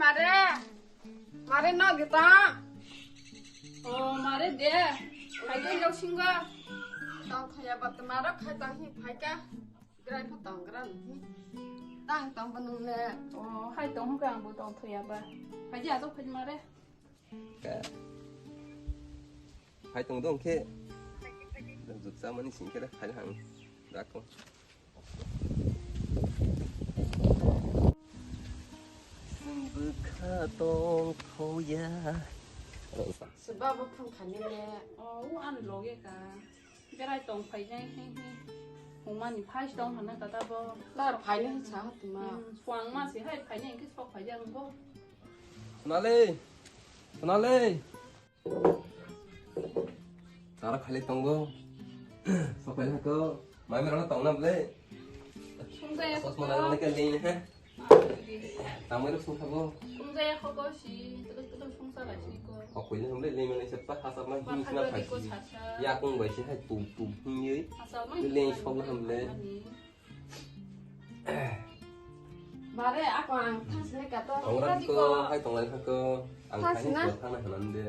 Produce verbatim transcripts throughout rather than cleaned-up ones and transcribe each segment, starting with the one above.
Mare, mare no gita. O mare de, hai de no singa. Tong thaya bat maro khai tang hi phai ka. Grai pha tong gra ni. Tang tong ba nung le. O hai tong ka ang bo tong thaya ba. Hai de ato phai mare. Ka. Hai tong dong khe. Juksa mani sing khe phai hang. Dako. Bwkha tong thoya. Seba bo phung khani le. O, u an loge ka. Berai tong phai jai he he. Humani phai tong hana kata bo. Lar phai ne cha tuma. Hmm, suang ma se hai phai ne ke sok phai jang bo. Sonali. Sonali. Tara khali tongo. Sopai hako. Mai mero tong na ble. Sungsa ya. Sos mana ne kan dei ne ha. Tamai ro sungsa bo. Sungsa ya khoko si. Tutu tutu sungsa la si ko. Ko koi ne hamle le mane sepa hasa mai. Ma hin sina khali phai ko si. Cha cha. Ya kung bai si hai tu tu hin ye. Hasa mai. Le sok na hamle. Mare, ako ang thang sini kato. Tongra tadi ko, ko hai tongra ko. Ang thang sini thang na hanan de.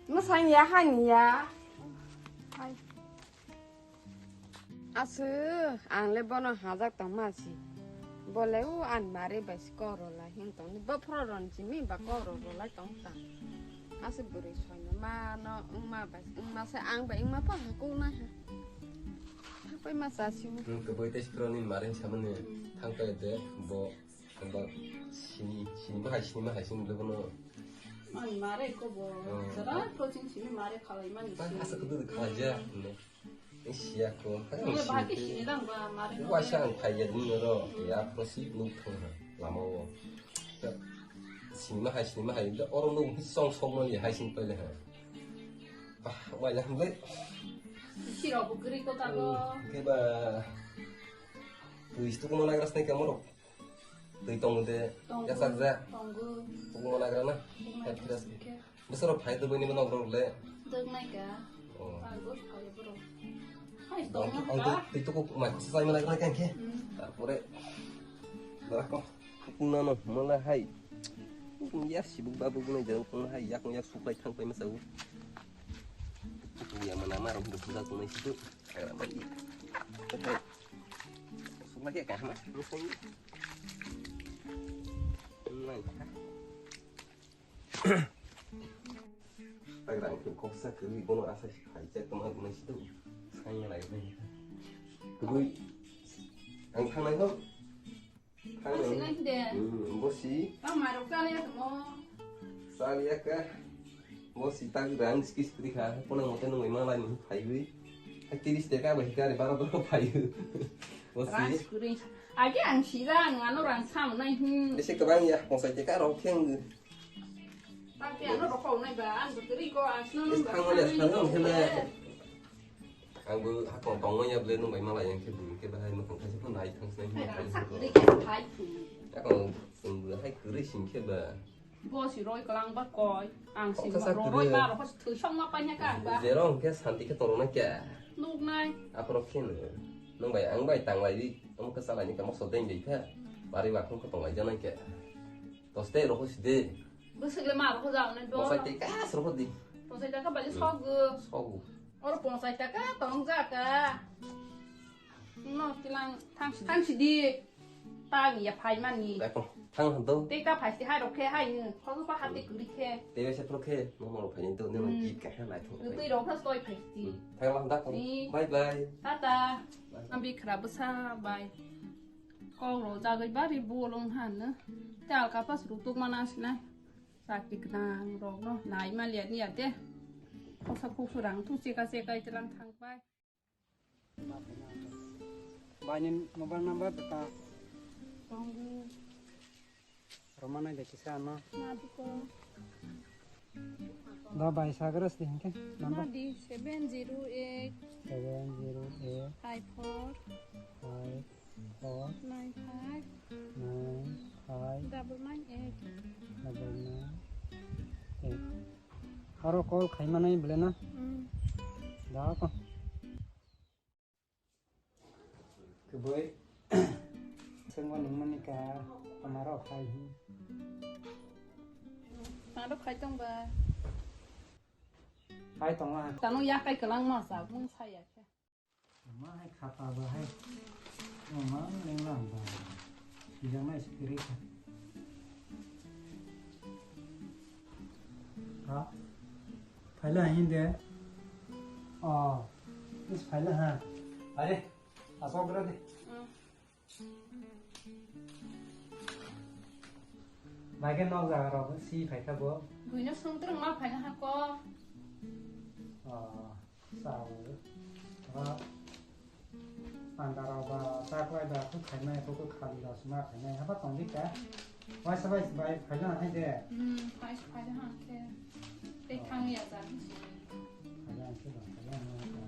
Masang ya han ya. Hai. Asu, ang le bono hajak tong masi. Bole u an mare bai si koro la hin tong. Bo phro ron si mi ba koro ro lai tong ta. Asu buri soino ma no, ma bai, ma se ang bai, ma pa ha ko na ha. Pai ma sa si. Hmm, keboi tei sikro ni mare samani thang pai de bo, bo sini, sini ma hai, sini ma hai, sini le bono. Mani mare ko bo. Oh. Jara ko ching sini mare khalai mani. Pai asa kudu khalai ja. Isiya ko. Mane bahai ke sini dang ba mare no. Wa sa ang phai ya dun ro. Ya pro si nuk thang ha. Lama wo. Sini ma hai, sini ma hai. Oro nuk song song mani hai sini pai le ha. Bah, wai lah, hamle. Sirok bo gri ko ta go. Ke ba. Tui stu ko mana gras nai kamoro. Tui tong de. Tongo. Ya sak ja. Tongo. Ko mana gra na. Tongo. Kat kras. Ke. Besoro phai de bini mana rok le. Dog nai ka. Oh. Phai go phai bro. Hai tongo. Ang to, tui to ko mai ko sai mana gra kan ke. Hmm. Tarpore. Dara ko. Kukung nano mala hai. Kukung ya sibuk babuk gunai jang kung hai yak yak suklai thang pai masa u. Kukung ya mana marok buk buk gunai situ. Agra mai. Suklai ya kahma. Musai. Nai. Tagrang khe koksa kwrwi bono asa si phai chak tongma gunai situ. Sanya lai nai. Kwrwi. Ang thangnai ho. Ang sinai de. Hmm, bosi. Tang mai rok chale ya mo. Chale ya ka. Bosi tak rang skis pri kha. Kono mote nung mai malai mu phai wi. Hai tiris de ka bai ka re bara bara phai wi. Bosi. Rang skuri. Agi ang sira ang ano rang sam nai hin. Bese kebang ya, pongsai de ka rok kheng. Tapi ano rok khau nai ba, ang buteri ko ang sino. Is thang ya, thang ya, thang ya. Ang bo hakong tongma ya ble nung bai mala yang khe bung khe bahai mokang khaisa phan nai thang sinai. Hai, hai, hai, hai. Hakong sung bo hai kwrwi sing khe ba. Bo si roi kalang ba koi. Ang si roi ba ro thwi song ma panya ka ba. Jero hwnkhe santi khe tongna kya. Nuk nai. Aphro khe no. Nung bai ang bai tang lai di. Omo khe salai ni kamo so deng dei kha. Bari ba khung khe tong lai jana kya. Toste ro si de. Bwswk le ma ro ja nai do. Posai te kas ro di. Posai ta ka bali sogu. Sogu. Oro ponsai taka tong jaka. No tilang thang thang sidi. Tang ya phai mani. Dakho thang han do. Te ka phai si hai rok khe hai ni. Khoso pa hati kuri khe. Te se pro khe no mo phai ni do ne ma ki ka ha lai thong. Tui rok khas toi phai si. Thang lang dakho. Bye bye. Tata. Ambi khra bwsa bye. Kok ro jagoi bari bolong han no. Te alka pas ruk tuk mana sinai. Sakti gwnang rok no nai ma liya niya de. Kosa kuksu rang tu cheka cheka itelang thang pai. Bai ni mobile number beta. Tongo. Roma nai de kisa ano. Ma biko. Da bai sagras de hinke number. Ma di seven zero eight. Seven zero eight. Five four. Five. Four. Nine five. Nine five. Double nine eight. Double nine eight. Aro call khaimani bole na? Mm. Da ko. Kwbui. Sengwa nungmani ka tamaro khai hi. Ano khai tong ba. Khai tong ha. Tamo ya kai kalang ma sa, mung sa ya khe. Ma hai khata ba hai. Ma lenglang ba. Bijang nai spirit. Ha? Phaila hin de. Oh. Is phaila ha. Are, asok gra de. Bai khe nok jaga rok si phai kha bo. Buino sungtrung ma phai ha ko. Oh, sao. Ba panda rok ba chaklai ba khuk khai mai ko khali rok sma khai mai ha ba tong di ka. Waisa bai bai phaila hai de. Hmm, phai phai ha khe. Tei thang ya jan. Phaila hai khe ba phaila hai ka.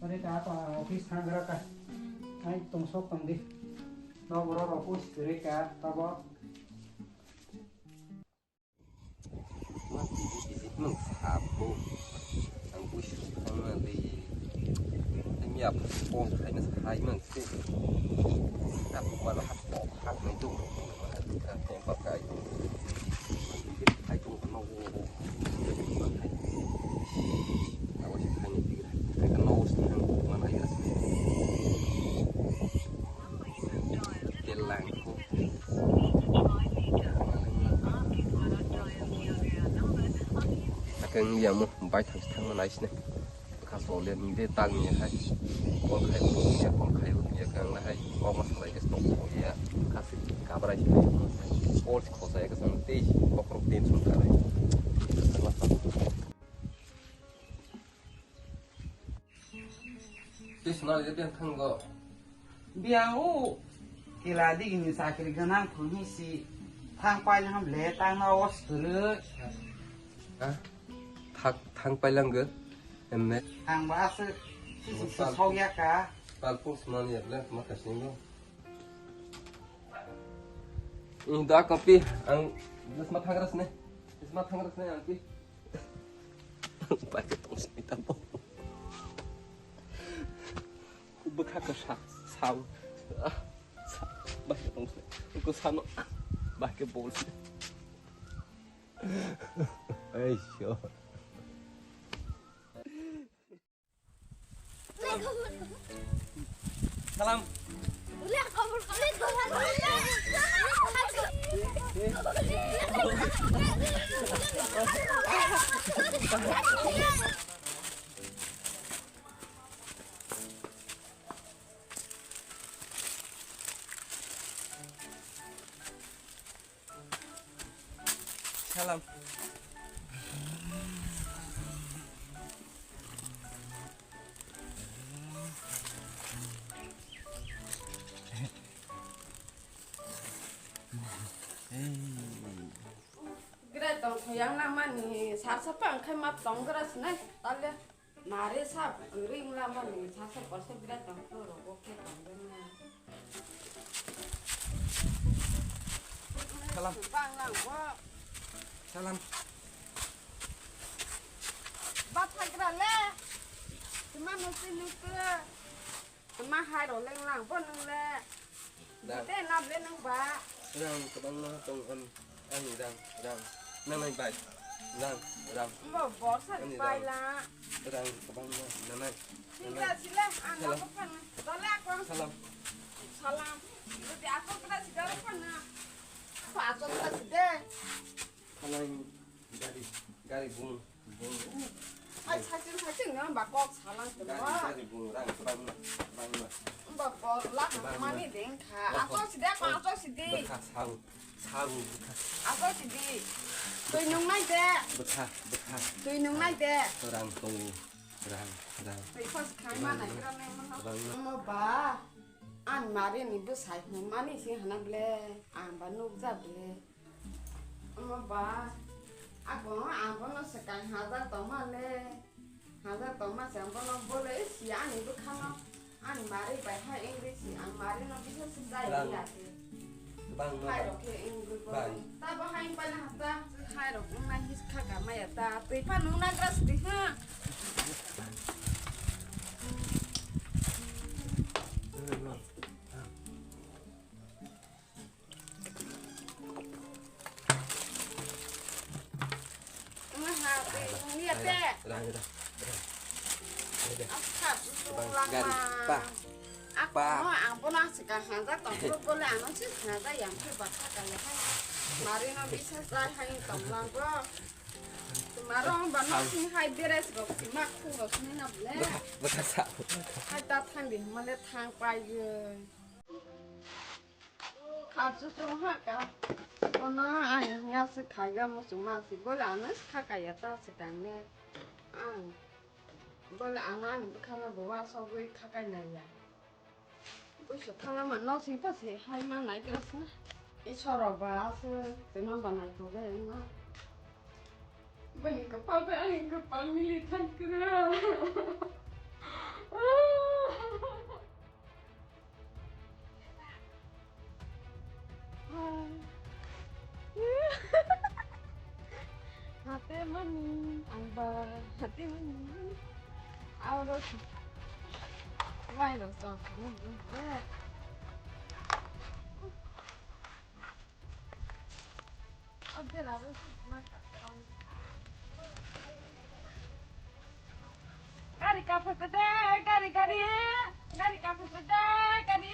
Ore ta pa office thang gra ka. Hmm. Hai tong sok tong di. No boro rok pus kre ka ta bo. Mang sabo. Ang busu thangna le. Temi apa pon khai na sai mang se. Apa mana hak pok hak nai tu. Apa kai. Kai tu no. Apa sih khai ni tiga. Kai kan no sih mana ya. Telang ko. Akeng ya mo bai thang thang ma nai sini. Kha so le ni de tang ni hai. Kol khai ni ya kol khai ni ya kang la hai. Kok ma salai ke stok ko ya. Kha si ka brai si. Kol si khosa ya ka sang te si kok rok ten sun ka rai. Tei swnam je biyang thango. Biyang o kila digini chakri gwnang thungni si thang pailaham le tangna o swrwk. Ha? Thak thang pailanggo. Emme. Ang ba aswk sisi Sal- sok ya ka. Palpung swnam ya ble ma kasini bo. Ih da kopi ang just ma thangra sne. Just ma thangra sne ang pi. Bai ke tong sini tamo. Bwkha ko sa, sa, sa, bai ke tong sini. Ko sano, bai ke bol sini. Ei, sure. Salam. Salam. Gra tong khoyang nangmani sar sapa ang khai ma tong gra sinai tale. Mare sa ring lama ni sa sa kosa bira tong to ro bo ke tong den na. Salam. Bang lang bo. Salam. Ba phagra le. Tuma no si nu ke. Tuma hai ro leng lang bo nung le. Dang. Te na ble nang ba. Rang kwbangma tong an, ani rang, rang. Nanai bai. Rang, rang. Mo borsa ani bai rang. La. Rang kwbangma nanai. Sila, nanai. Sila, ang. Salam. Ko pan. Dole akon. Salam. Salam. Jadi aku kena si dole pan na. Apa aku kena si de? Salam. Gari, gari bung, bung. Ai, saichung, saichung no ba kok salang tong. Gari, gari bung, rang, bang, bang, bang. Ba kok la mani ding kha. Aso sidi, aso sidi. Bwkha, sabu, sabu, bwkha. Aso sidi. Twi nung nai de. Bwkha, bwkha. Twi nung nai de. Rang tong, rang, rang. Twi kos khai ma nai, rang nai ma. Rang, rang. Mo ba. Ani mari ni bwsai hwnmani se hwnna ble, ang ba nukjak ble. Omo ba, abo ang bono swkang hajar tongma le, hajar tongma se ang bono bole si ani bwkhano, ani mari bai ha engri si ang mari no bisa se jai ya ke. Bang no. Hai rok ke engri bole. Bang. Ta bo hai pa na ta. Hai rok nang his kha ka maya ta. Twi pha nung na gras di ha. Nungya te. Rang, rang, rang. Ayo deh. Akhap, Bang langma. Gari, pa. Ako Pa. No, ang bono ang sika hanja tongkro bole ano si hanja yang khe bakha kaya hai. Mari no bisa jai hai tonglang bo. Maro ang bano Ang. Si hai beres rok si mak khu rok ni na bole. Baka, baka sa. Hai ta thang di male thang pai ye. Khapsu sung ha ka. Ono ang ya se khaiga muchung ma se bole ano se kha kaya ta se tang ne. Ang bole ano ani bwkha ma bo wa sogwi kha kai nai ya. Buisu thangma ma nok sing ta se hai ma nai kra sna. Isor rok ba ase twi ma ba nai to de ma. Bani kapal bai ani kapal mili thang kra. Hate mani, ang ba hate mani. Auro wai lo so. Gari kafe pede, gari, gari, gari kafe pede, gari.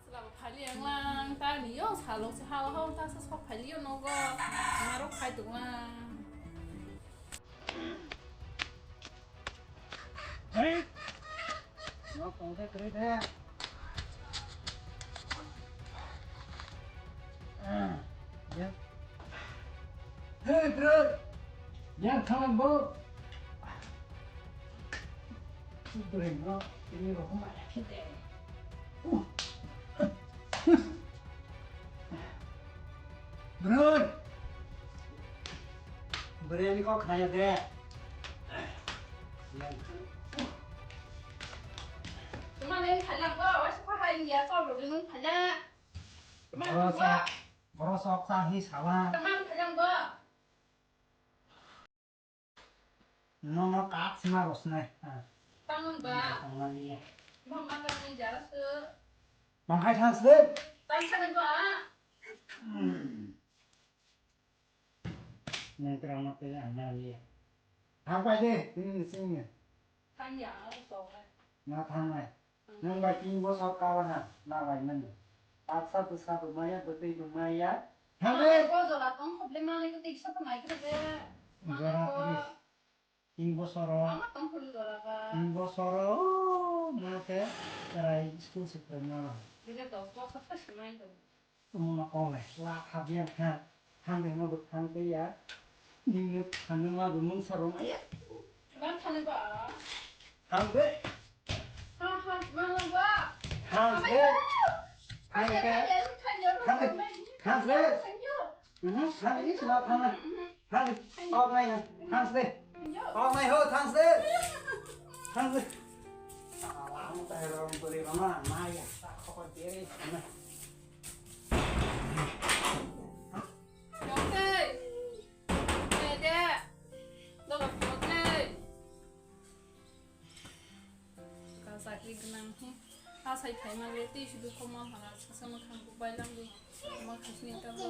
Sila bo phali ang lang ta ni yo salong se hawa hawa ta sa sok phali yo nogo. Marok khai tong lang. Hey! Nok tong khe kwrwi de. Ah, ya. Hey, bro! Yang khalang bo. Bro, ini rokok mana kita? Uh. Bro! Bro, ini kok kaya de? Yang. Cuma lain khalang bo, awas apa hai ya, kau belum khalang. Cuma Bro, dua. Sa-, bro, sok sa hi sawa. Teman khalang bo. Nono kaat sima rosnai. Tangon ba. Tangon iya. Mama kami jara se. Mang hai thas de. Tang sana ba. Hmm. Nang terang mate ya nang iya. Thang pai de. Hmm, sini. Thang ya, so. Na thang nai. Nang bai tin bosor kawa na, na bai mani. Patsa bwsa bo maya, bwtwi bo maya. Thang de. Ko jora tong khoble mani ko tiksa ko nai kre de. Jora ko. Tin bosor o. Ama tong khulu jora ba. Tin bosor o, ma ke rai school se phrwngno. Bile dos bosor ta simai do. Tongma kok le, la kha biya kha. Thang de no thang de ya. Ning no thang ma bo mung sa roma ya. Ban thang ba. Thang de. Ha ha, ma ba. Thang de. Thang de. Thang de. Thang de. Mhm, thang de, sila thang de. Thang de. Kok nai na. Thang de. Kok nai ho, thang de. Thang de. Salam, tai rom beri roma, maya, tak kok beri. Yongte. Dede. Dolo kote. Ka chakri gwnang hi. Ha sai phaima le tei sudu komo hala sasa mwkhang bo bailang bo. Ma khasni ta bo.